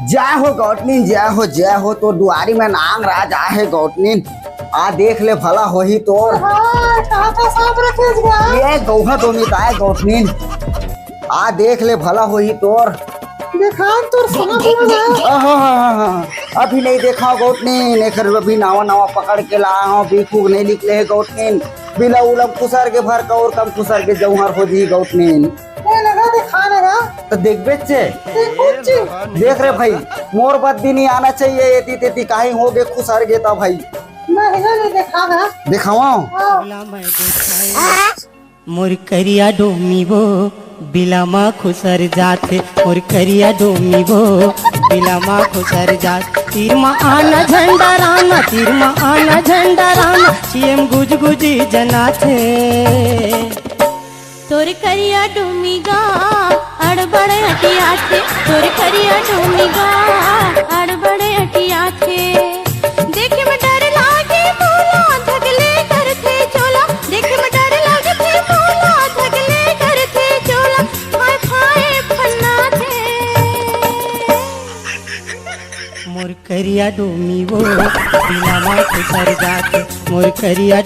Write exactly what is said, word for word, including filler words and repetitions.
जय हो गौटनीन, जय हो, जय हो। तो दुआरी में नांग राज आए हे गौटनीन। आ देख ले, भला होही तोर। हाँ, कहाँ का सांप रखेस गा? ये गौहा डोमित आए गौटनीन। आ देख ले, भला होही तोर। देखान तोर सांप ला। आहा, हा, हा, हा। अभी नहीं देखा गौटनीन, एकर अभी नावा नावा पकड़ के ला हूँ, बीखू नहीं निकले हे गौटनीन। बिला उलम खुसर के भर का और कम खुसर के जौहर हो जी गौटनीन। ए लगा, देखा लगा। तो देखबे चे। देखो चे। देख रे भाई, मोर बद भी नहीं आना चाहिए, एती तेती काहे हो गे खुसर गे ता भाई। नहीं, नहीं, नहीं, देखा ना। देखावा। हाँ। मोर करिया डोमी वो बिलामा खुसर जाथे, मोर करिया डोमी वो बिलामा खुसर जाथे। तीर मा आना झंडा राना, तीर मा आना झंडा राना, सीएम गुजगुजी जनाथे। तोर करिया डोमी गा अड़बड़ अटियाथे, तोर करिया डोमी गा अड़बड़ अटियाथे। देखे में डर लागे मोला, धगले करथे चोला। देखे में डर लागथे मोला, धगले करथे चोला। हाय हाय फन्नाथे। मोर करिया डोमी वो बिलामा खुसर जाथे, मोर करिया